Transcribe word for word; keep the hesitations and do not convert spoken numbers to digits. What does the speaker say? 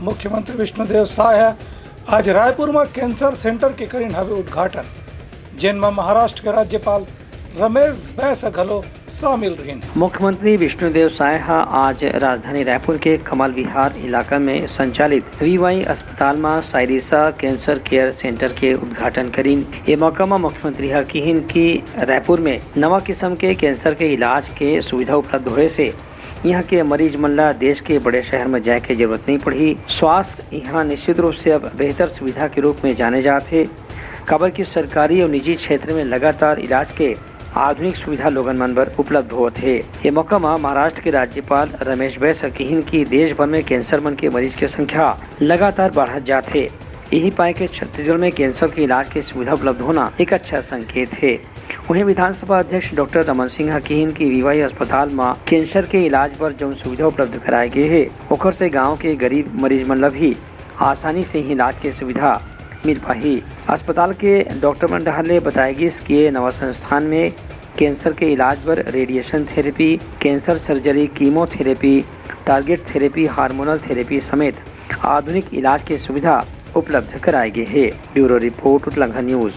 मुख्यमंत्री विष्णुदेव साय ह आज रायपुर म कैंसर सेंटर के करिन हवे उद्घाटन, जेन म महाराष्ट्र के राज्यपाल रमेश बैस ह घलो शामिल रहिन। मुख्यमंत्री विष्णुदेव साय ह आज राजधानी रायपुर के कमल विहार इलाका में संचालित वीवाई अस्पताल म साइरिसा कैंसर केयर सेंटर के उद्घाटन करिन। ए मौका म मुख्यमंत्री ह किहिन कि रायपुर में नवा किस्म के कैंसर के इलाज के सुविधा उपलब्ध होए से इहां के मरीज मन ला देश के बड़े शहर में जाए के जरूरत नहीं पड़ही। स्वास्थ्य इहां निश्चित रूप से अब बेहतर सुविधा के रूप में जाने जात हे, काबर कि सरकारी और निजी क्षेत्र में लगातार इलाज के आधुनिक सुविधा लोगन मन बर उपलब्ध होत हे। ये मौका म महाराष्ट्र के राज्यपाल रमेश बैस ह किहिन कि देश भर में कैंसर मन के मरीज के संख्या लगातार बढ़त जात हे। यही पाए के छत्तीसगढ़ में कैंसर के इलाज के सुविधा उपलब्ध होना एक अच्छा संकेत हे। वहीं विधानसभा अध्यक्ष डॉक्टर रमन सिंह ह किहिन कि वीवाई अस्पताल म कैंसर के इलाज बर जौन सुविधा उपलब्ध कराए गे हे, ओखर से गांव के गरीब मरीज मन ल भी आसानी से ही इलाज के सुविधा मिल पाही। अस्पताल के डॉक्टर मन डहार ले बताए गिस कि ये नवा संस्थान में कैंसर के इलाज बर radiation therapy, cancer surgery, chemotherapy, target therapy, hormonal therapy समेत आधुनिक इलाज के सुविधा उपलब्ध कराए गे हे। Bureau report, Utlangha news.